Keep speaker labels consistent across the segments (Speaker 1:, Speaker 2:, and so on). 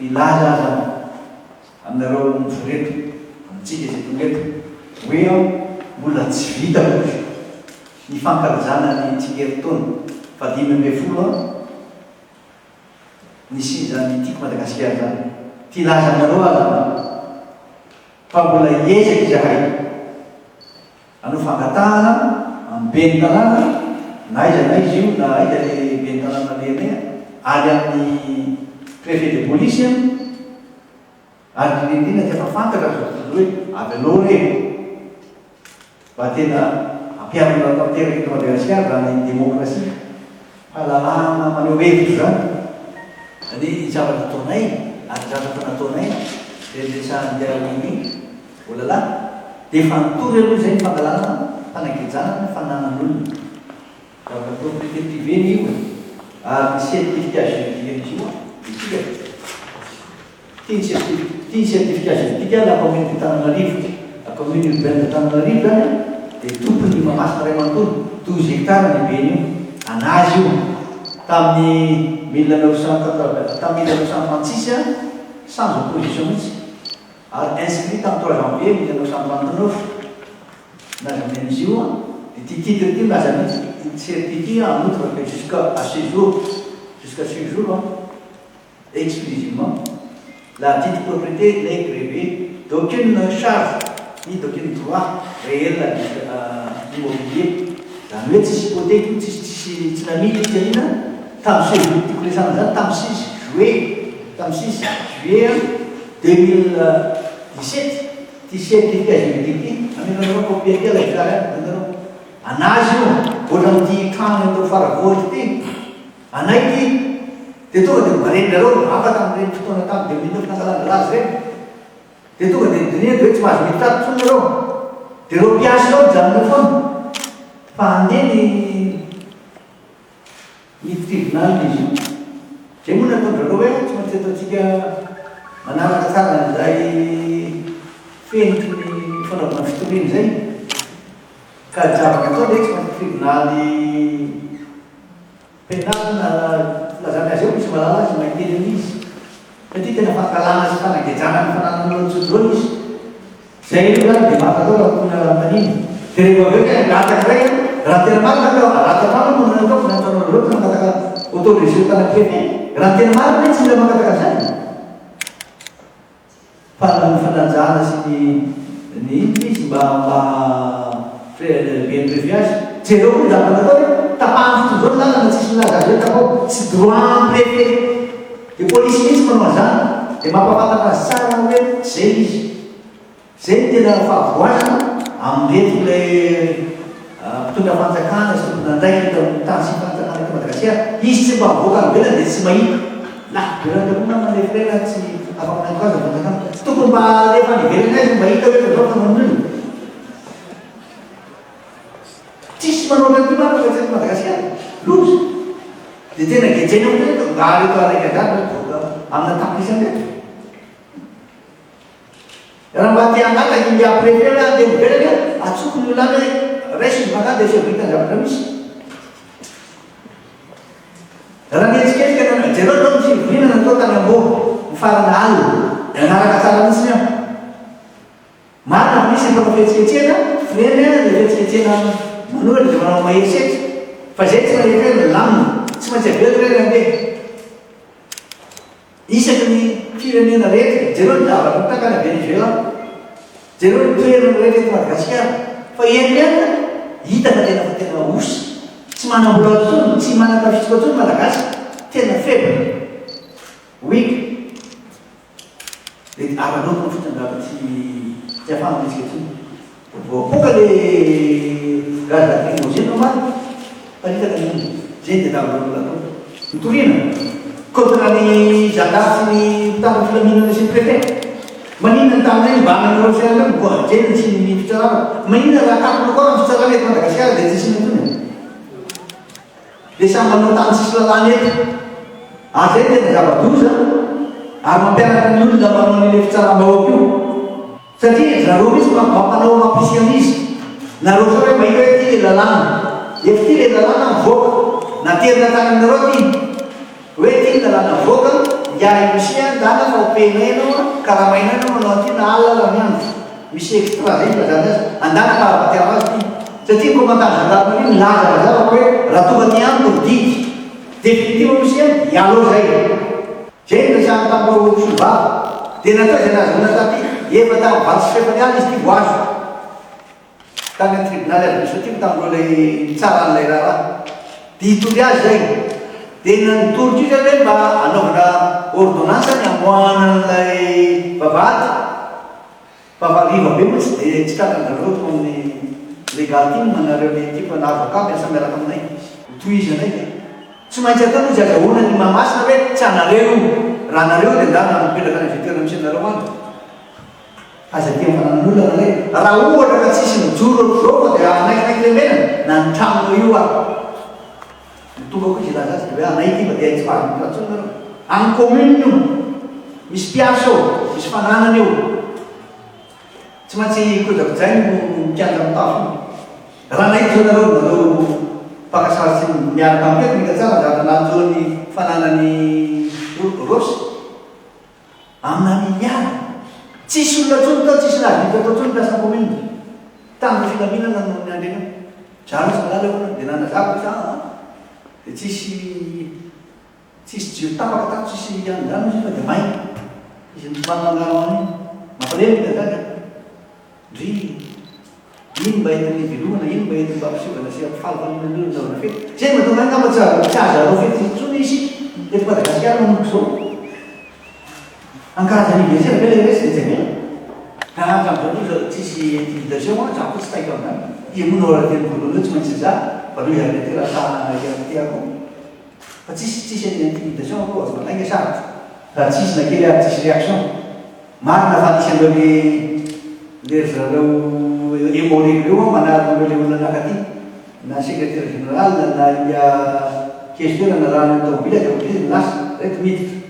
Speaker 1: Hilaza aza aminareo mivory eto, amintsika izay tonga eto, hoe aho mbola tsy vita akory ny fankalazana ny tsingerin-taona faha-15 nisian'izany Tiako Madagasikara izany. Te hilaza aminareo aza aho fa mbola hiezaka izahay hanao fangatahana amin'ny ben'ny tanàna, na aiza na aiza io, na aiza ilay ben'ny tanàna alehanay, ary amin'ny préfet de police, ary indrindra indrindra tsy efa fantatra izao tontolo hoe avy anao re. Mba tena ampiharina tanteraka eto Madagasikara izany demokrasia, fahalalahana maneho hevitra izany. Ny zavatra ataonay ary ny zavatra efa nataonay dia ny resahan'i Willy Olala dia efa nitory aloha izay ny fangalana, fanagejana ny fananan'olona. Zavatra propriété privée ny io e! Ary ny certificat juridique an'izy io dia isika. Ity ny certificat juridique la commune de Tananarivo, la commune urbaine de Tananarivo zany dia tompon'ny Mahamasina iray manontolo, 12 hectares ny haben'io, anazy io, tamin'ny 1980, tamin'ny 1936 sans opposition mihitsy, ary inscrit tamin'ny 3 janvier 1939, milaza amin'izy io, ity titre ity milaza mihitsy, ity certificat en outre que jusqu'à ce jour, jusqu'à ce jour an. Exclusivement, la dite propriété n'est grevée d'aucune charge ni d'aucune droit réel immobilier. Izany hoe tsisy hypothèque io, tsisy tsisy tsy namidy izy aoriana tamin'ny séjour tiako resahana izany tamin'ny six juillet tamin'ny six juillet 2017 ity certificat juridique ity, ameko anareo copie aty alaivo sary any hitanareo. Anazy io, ohatran'ity trano eto Faravohitra ity. Anay ity dia tonga dia novareninareo angamba tamin'ireny fotoana tamin'ny 2009 nangalandrala azy ireny. Dia tonga dia nodinihina dia hoe tsy mahazo miditra ato intsony nareo. Dia ireo mpiasa ireo mijanona eo foana. Fa handeha ny ny tribunal izy io. Izay moa nataon-dRareo hoe tsy maintsy ataontsika manaraka tsara an'izay fenitry ny fanaovana fitoriana izay. Ka ny zavatra atao dia tsy maintsy tribonaly penal na filazana azy eo misy mahalala azy mahay miteny an'izy satria tena fankahalana sy fanagejana ny fananan'olona tso-drano izy. Zay aloha zany dia mafy atao raha tokony hanontaniana. Dia rehefa avy eo kay hangataka indray an, raha tena marina zany ka raha tao an-trano no nataoko na nataonareo tsy nangataka autorisation tany amin'ny préfet, raha tena marina hoe tsy mila mangataka an'izany. Fa ny fanajana sy ny ny inona izy mba mba bien prévu azy. Jereo koa ny zavatra nataony e, tapahany fotsiny zao ny lalana tsisy milaza azy hoe tapao, tsy droit ny préfet de police mihitsy manao an'izany, de mampahafantatra azy tsara hoe zay izy. Zay no tena fahavoazana amin'ireto ilay mpitondra fanjakana sy tompon'andraikitra eto amin'ny tany sy fanjakana eto Madagasikara. Izy tsy mba mivoaka any ivelany dia tsy mahita. Lafo be raha koa namana ilay frais raha tsy afaka miantoka azy ny fanjakana. Tokony mba alefa any ivelany aiza mba hita hoe ohatr'izao ny fanaon'ny olona. Tsisy manao ohatran'ity manko raha tsy eto Madagasikara. Loza. Dia tena gejaina mihitsy reto. Mba reto araika zany reto amina tapitrisa reto. Raha mba te hangataka ingahy préfet hoe andeha ivelany aho, atsoko ny olona any hoe raiso izy makany dia asaivo hita ny zavatra misy. Raha nihetsiketsika ny jereo izao ny fivoriana natao tany Amboa ny farana alina, nanaraka tsara mihitsy aho. Marina fa misy ny mpanao fihetsiketsehana, freny ilay fihetsiketsehana manohitra dia manao mahery setra, fa izay tsy mahery hoe milamina, tsy maintsy avela ireny handeha. Isaky ny firenena rehetra, jereo ny zavatra mitranga any Venezuela, jereo ny toerana rehetra eto Madagasikara, fa eto ihany an, hita fa tena fa tena osa, tsy manam-bola intsony, tsy manan-tafitsika intsony ny Malagasy, tena faible, weak, dia araraotina fotsiny angamba tsy tsy ahafahana mihetsika intsony. Voapoaka le gaz lacrymogène omaly, paritaka ny olona. Zay ny tadiavin'ireo olona atao. Nitoriana contre ny zandary sy ny mpitandro ny filaminana sy ny préfet. Maninona ny taminay mibahana an'ireo fiara ireo mivoaha jery sy ny fitsarana. Maninona raha akatona koa ny fitsarana eto Madagasikara dia tsy asiana intsony e. Dia samy manao tany tsisy lalàna eto. Ary zay no tena zava-doza ary mampianatra ny olona manao an'ilay fitsaram-bahoaka io. Satria ry zareo mihitsy no mampanao mampisy an'izy. Nareo zao ve mahita hoe ty le lalàna. Efa ty le lalàna mivoaka. Naterina tany aminareo ty. Hoe ty ny lalàna mivoaka. Ingahy Rosia ndana fa ho paye-nay ianao an, karamainay ianao manao an'ity na alina na miandro. Misy extra zay filazana azy. Andana fa ampatiaro azy ity. Satria ny commandant gendarmerie milaza mazava fa hoe raha tonga aty amiko ny didy définitive Rosia dia aleo zay. Zay no resahany tamin'ireo mpisolovava. Dia natao izay nahazoana taty. Efa tamin'ny 8:30 alina izy ity vao azo. Tany amin'ny tribonaly administratif tamin'ireo ilay nitsara an'ilay raharaha. Dia hitory azy izay. Dia nitory koa izay hoe mba hanaovana ordonnance ny hamoahana an'ilay vavahady. Fa hariva be moa tsy dia tsy tratran-dRareo tao amin'ny legal team nareo ny ekipa na avocat miasa miaraka aminay. Ho tohizanay ve? Tsy maintsy atao aloha izay azahoana ny Mahamasina hoe tsy anareo io. Raha anareo io dia ndana mipetraka any amin'izay toerana misy anareo any. Aza aty amin'ny fananan'olona nareo. Raha ohatra ka tsisy mijoro ohatr'izao fa dia hanaikinaiky lemenana na ny tranonao io ary. Ny tonga koa izy hilaza azy dia hoe anay ity fa dia tsy mahazo miditra intsony nareo. Any commune io. Misy mpiasa eo, misy fananana eo. Tsy maintsy kojakojaina io kianja mitafo io. Raha nahita izao nareo, nareo mpaka sary sy miaraka amiko eto, mita tsara zavatra nanjo ny fananan'i Rossy. Amina milliard. Tsisy olona intsony tao, tsisy nahavita tao intsony mpiasa commune. Mpitandro filaminana no niandry an'io. Za aloha tsy mahalala hoe dia nanazava izy aa dia tsisy tsisy jiro tapaka tato, tsisy an'izany izy fa dia may. Izy nitomany mangaroharo iny. Mampalahelo ny gaga. Ndrii. Iny mba entin'ny hivelomana, iny mba entin'ny mba hampisivana sy hampifalifaliana ny olona anaovana fety. Izay no mahatonga ahy angamba tsy azo tsy azo anao fety intsony isika eto Madagasikara manomboka izao. Ankalaza anniversaire ve ilay resy dia tsy avela? Ka hatramin'izao aloha izao tsisy intimidation an, za koa tsy taitra amin'izany. Iza moa no raha teny voalohany hoe tsy maintsy za fa aleo hiaraka aty raha sahy hiaraka aty koa. Fa tsisy tsisy an'ny intimidation aloha aza manainga sarotra. Raha tsisy na kely ary tsisy réaction. Marina fa nisy an'ireo le le ry zareo Emmo-Reg ireo an manarina an'ireo le olona nakaty na secrétaire général na i questeur narahana ny tomobile dia ohatry izy lasa reto miditra.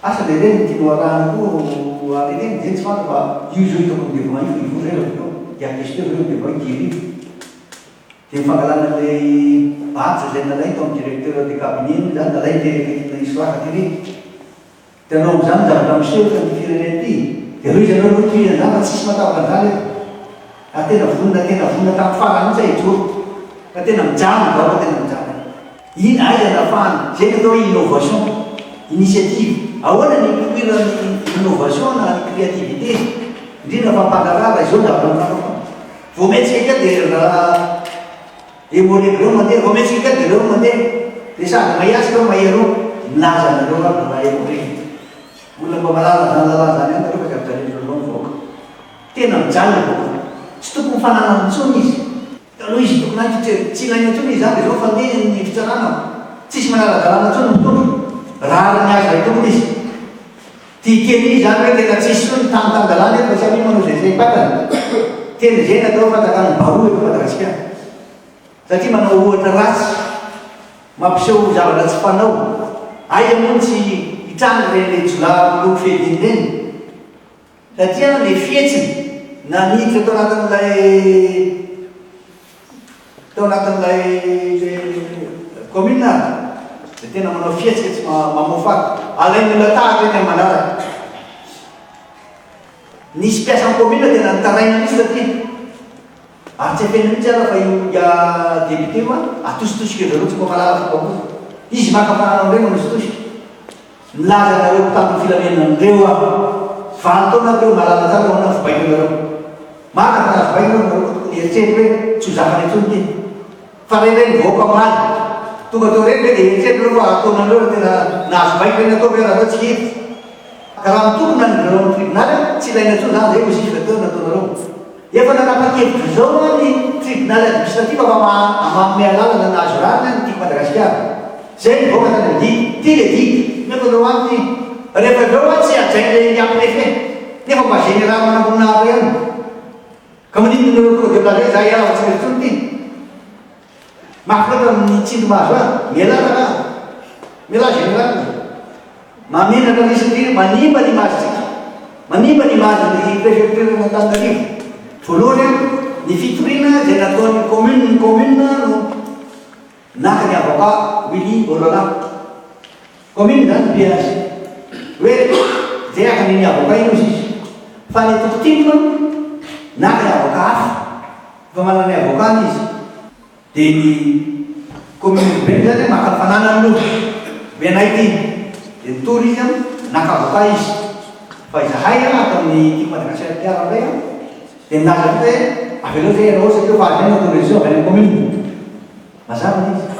Speaker 1: Asa le reny no tianao arahana koa ary reny dia tsy fantatra fa io izao hitako ny devant io fa hivory zay raha vao dia questeur eo devant io Thierry. Dia ny fangalana an'ilay badge izay nalainy tao amin'ny directeur de cabinet moa izany nalainy tery akaikin'ilay Isoraka tery. Hitanao amin'izany ny zavatra miseho eto amin'ity firenena ity? Dia aleo izy anao aloha tohizana izany fa tsisy matahotra an'izany eto. Ary tena vonona tena vonona tamin'ny farany mihitsy aho hijoro. Fa tena mijaly ny vahoaka tena mijaly. Iny aiza no ahafahana? Izay no atao hoe innovation, initiative. Ahoana ny hipoiran'ny innovation na ny créativité? Indrindra fa mpandraharaha raha izao ny zavatra mitranga foana. Vao mihetsika kely dia raha Emmo-Reg ireo mandeha, vao mihetsika kely dia ireo mandeha. Dia sady mahiasy ireo mahia ireo. Milaza anareo aho ry raha Emmo-Reg. Olona mba mahalala izany lalàna izany ihany nareo fa tsy ampijalian'ireo ireo ny vahoaka. Tena mijaly ny vahoaka. Tsy tokony fananana intsony izy. Taloha izy tokony any tsy tsy ilaina intsony izy izany dia izao fandeha ny fitsarana. Tsisy manara-dalàna intsony ny mpitondra. Rariny azy raha tokony izy. Ty teny iny zany hoe tena tsisy intsony tany tan-dalàna eto fa samia manao izay saim-patany. Tena izay no atao fanjakan'ny baroa eto Madagasikara. Satria manao ohatra ratsy, mampiseho zavatra tsy fanao. Aiza moa no tsy hitranga ireny le jiolahy miloko fiadiana ireny? Satria le fihetsiny na niditra tao anatin'ilay Tao anatin'ilay commune ary dia tena manao fihetsika tsy mamoafady. Alain'ny olona tahaka eny amin'ny manaraka. Nisy mpiasan'ny commune tena nitaraina mihitsy taty. Ary tsy afenina mihitsy ara fa io député io atositosika eo zareo tsy mba mahalala fomba koa. Izy maka fananana amin'ireny manositosika. Milaza anareo mpitandro ny filaminana ireo aho. Valo taona aho teo mahalala tsara ahoana ny fibaiko anareo. Marina fa nahazo baiko nareo fa tokony hieritreritra hoe tsy ho zakany intsony ity. Fa raha ireny vahoaka omaly tonga teo ireny ve dia hieritreritra nareo fa ataonareo raha tena nahazo baiko ve ny atao ve raha atao tsy hiditra. Ka raha mitokona ny zareo amin'ny tribonaly tsy ilaina intsony izany izay hoy sisa teo nataonareo. Efa nanapa-kevitra izao moa ny tribunal administratif fa manome alalana nahazo rariny ny Tiako Madagasikara. Izay nivoaka tany amin'ny didy. Ity ilay didy. Omeko anareo any ity. Rehefa avy eo tsy hajain'ilay ingahy préfet. Nefa mba général manamboninahitra ihany. Ka maninona nareo tonga dia milaza hoe izahay hiala fa tsy mety intsony ity. Mafy loatra ny tsindry mahazo ahy. Mialà rangahy. Mialà général. Mahamenatra ny satria manimba ny image-tsika. Manimba ny image-n'ny préfecture-n'Antananarivo. Voalohany, ny fitoriana izay nataon'ny commune ny commune no naka ny avocat Willy Olala. Commune zany be azy. Hoe zay haka neny avocat iny ozy izy. Fa ny antoko tim naka ny avocat hafa. Efa manana ny avocat-ny izy. Dia ny commune urbaine zany maka ny fananany aloha. Hoe anay ity. Dia nitory izy an, naka avocat izy. Fa izahay an ato amin'ny tim Madagasikara Mpiara indray an, dia nilaza mihitsy hoe avelao izay ianao satria efa azonay ny autorisation avy any amin'ny commune. Mazava ilay izy.